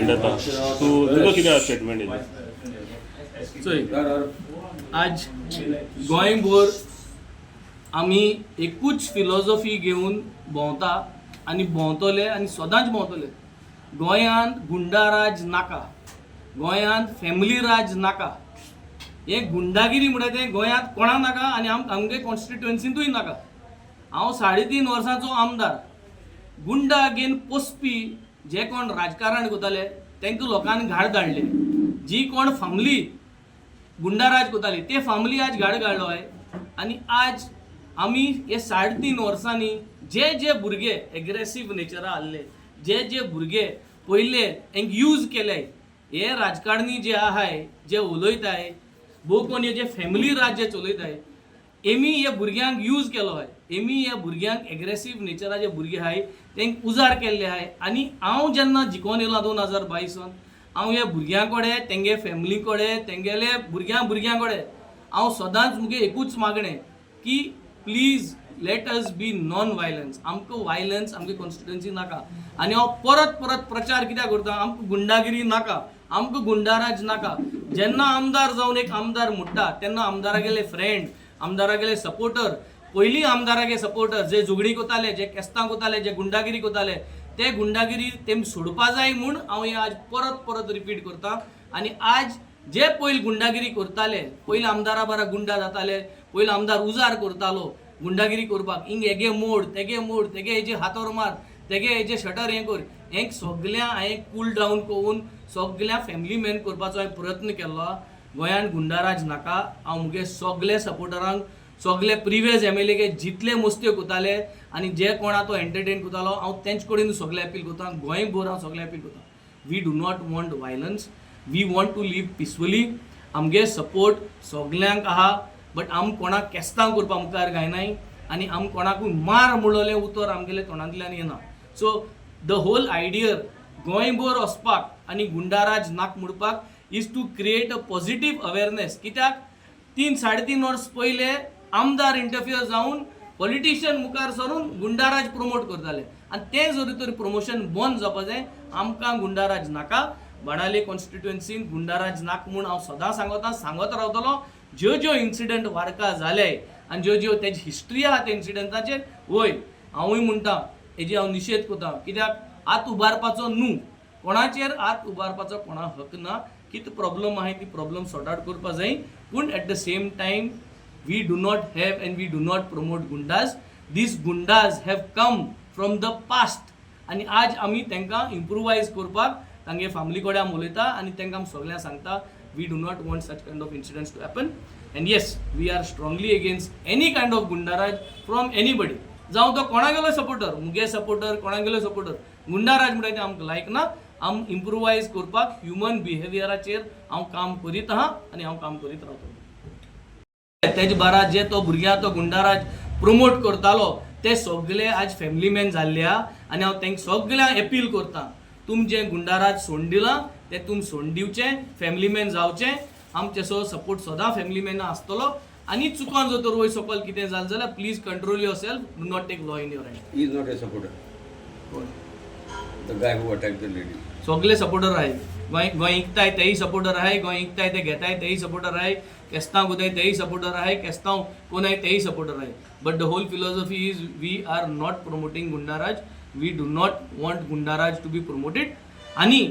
Incident जाता. तूं तुजो कितें स्टेटमेंट हेजेर? चोय, आज गोंयभर आमी एकूच फिलॉजॉफी घेवन भोंवता आनी भोंवतले आनी सदांच भोंवतले. गोंयांत गुंडाराज नाका, गोंयांत फॅमिली राज नाका. हें गुंडागिरी म्हणटा तें गोंयांत कोणाक नाका आनी आमगे कॉन्स्टिट्युएन्सींतूय नाका. हांव 3.5 वर्सांचो आमदार. गुंडा घेवन पोसपी जे कोण राजकारण करताले, तांकां लोकांनी घाड धाडले. जी कोण फामली गुंडाराज करताली, ते फामली आज घाड घाडलो आहे. आनी आज आमी हे 3.5 वर्सांनी जे जे भुरगे एग्रेसीव नेचरा आहले, जे जे भुरगे पयले हेंक यूज केले, हे राजकारणी जे आहाय, जे उलयताय भोव कोण, हे जे फॅमिली राज जे चलयताय, एमी हे भुरग्यांक यूज केलो आहाय. एमी ह्या भुरग्यांक, एग्रेसीव नेचराचे भुरगे आहाय, तेंक उजार केल्ले आहाय. आनी हांव जेन्ना जिखोन येयला 2022न, हांव ह्या भुरग्यां कडेन, तेंगे फॅमिली कडेन, तेंगेले भुरग्यां भुरग्यां कडेन हांव सदांच मुगे एकूच मागणें की please let us be non violence. आमकां वायलन्स आमगे कॉन्स्टिट्युएन्सी नाका. आनी हांव परत परत प्रचार कित्याक करता? आमकां गुंडागिरी नाका, आमकां गुंडाराज नाका. जेन्ना आमदार जावन एक आमदार म्हणटा, तेन्ना आमदारागेले फ्रेंड, आमदारागेले सपोर्टर, पयलीं आमदारागे सपोर्टर जे झगडीं कोताले, जे केस्तां कोताले, जे गुंडागिरी कोताले, ते गुंडागिरी तेम सोडपा जाय म्हूण हांव हें आज परत परत रिपीट करता. आनी आज जे पयल गुंडागिरी करताले, पयलीं आमदारा बारा गुंडा जाताले, पयलो आमदार उजार करतालो गुंडागिरी करपाक, हिंग हेगे मोड, तेगे मोड, तेगे हेजे हातोर मार, तेगे हेजे शटर हें कर, हेंक सगळ्यां हांवें कूल डावन करून सगळ्या फॅमिली मॅन करपाचो हांवें प्रयत्न केल्लो. गोंयांत गुंडाराज नाका. हांव मुगे सगळे सपोर्टरांक, सगळे प्रिवियस एमएलए जितले मस्त्यो करताले आनी जे कोण आतां एंटरटेन करतालो, हांव तेंचे कडेन सगळे अपील करता. गोंयभर हांव सगळे अपील करता, we do not want violence, we want to live peacefully. आमगे सपोर्ट सगल्यांक आहा, बट आम कोणाक केस्तांव करपा मुखार गायनाय आनी आम कोणाकूय मार म्हणलेलें उतर आमगेले तोंडांतल्यान येना. सो the whole idea गोंयभर वचपाक आनी गुंडाराज नाक म्हणपाक is to create a positive awareness. कित्याक 3-3.5 वर्स पयले आमदार इंटरफियर जावन, पॉलिटिशियन मुखार सरून गुंडाराज प्रमोट करताले आनी तें जरी तर प्रमोशन बंद जावपा जाय. आमकां गुंडाराज नाका. बाणावले कॉन्स्टिट्युएन्सीन गुंडाराज नाक म्हूण हांव सदां सांगता, सांगत रावतलो. ज्यो ज्यो इन्सिडंट वार्का जाले आनी ज्यो ज्यो तेजी हिस्ट्री आहा त्या इन्सिडंटाचेर, वय हांवूय म्हणटा, हेजी हांव निशेध करता. कित्याक हात उबारपाचो न्हू, कोणाचेर हात उबारपाचो कोणाक हक ना. कितें प्रॉब्लम आहाय, ती प्रॉब्लम सॉर्ट आउट करपा जाय, पूण at the same time we do not have and we do not promote gundas. These gundas have come from the past आनी आज आमी तांकां इम्प्रुवायज करपाक तांगे फॅमिली कडेन आमी उलयता आनी तांकां आमी सगळ्यांक सांगता, we do not want such kind of incidents to happen and yes, we are strongly against any kind of gundaraj from anybody. जावं तो कोणागेलो सपोर्टर, मुगे सपोर्टर, कोणागेलो सपोर्टर, गुंडाराज म्हणटा तें आमकां लायक ना. आम इम्प्रुवायज करपाक, ह्युमन बिहेवियराचेर हांव काम करीत आहा आनी हांव काम करीत रावतलो. तेजे बारा जे तो भुरग्यां तो गुंडाराज प्रमोट करतालो, ते सगळे आज फॅमिली मॅन जाल्ले आहा. आनी हांव तांकां सगळ्यांक अपील करता, तुम जे गुंडाराज सोडून दिलां ते तुम सोडून दिवचें, फॅमिली मॅन जावचें. आमचे सो सपोर्ट सदां फॅमिली मॅना आसतलो. आनी चुकोन जर तर वयर सकयल कितें जालें जाल्यार please control yourself, do not take law in your hand. He is not a supporter. The guy who attacked the lady. सगळे सपोर्टर आहाय. गोंय गोंय इकताय तेय सपोर्टर आहाय, गोंय इकताय ते घेताय तेय सपोर्टर आहाय, केस्तांव कोताय तेय सपोर्टर आहाय, केस्तांव कोनाय तेय सपोर्टर आहाय. But the whole philosophy is we are not promoting gundaraj, we do not want gundaraj to be promoted. आनी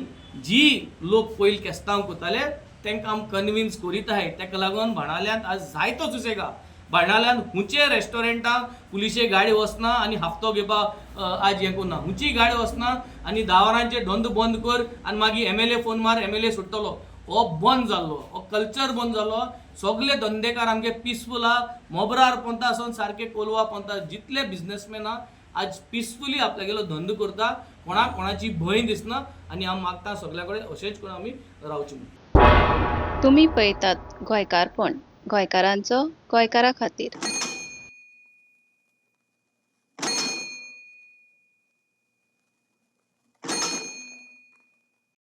जी लोक पयलीं केस्तांव कोताले, तांकां आमी कन्विन्स करीत आहाय. ताका लागून बाणावल्यांत आज जायतो सुसेगा. बाणावल्यान हुंचे रेस्टॉरंटाक पुलिशे गाडी वचना आनी हप्तो घेवपा आज हें करना. हुंची गाडी वचना आनी 10 वरांचेर धंदो बंद कर आनी मागीर एमएलए फोन मार, एमएलए सोडटलो, हो बंद जाल्लो, हो कल्चर बंद जाल्लो. सगळे धंदेकार आमगे पिसफूल आहा. मोबरार पोंता आसून सारके कोलवा पोंता जितले बिजनेसमॅन आहा, आज पिसफुली आपल्यागेलो धंदो करता. कोणाक कोणाची भंय दिसना आनी हांव मागता सगल्या कडेन, अशेंच करून आमी रावचें म्हूण. तुमी पळयतात गोंयकारपण, गोंयकारांचो गोंयकारा खातीर.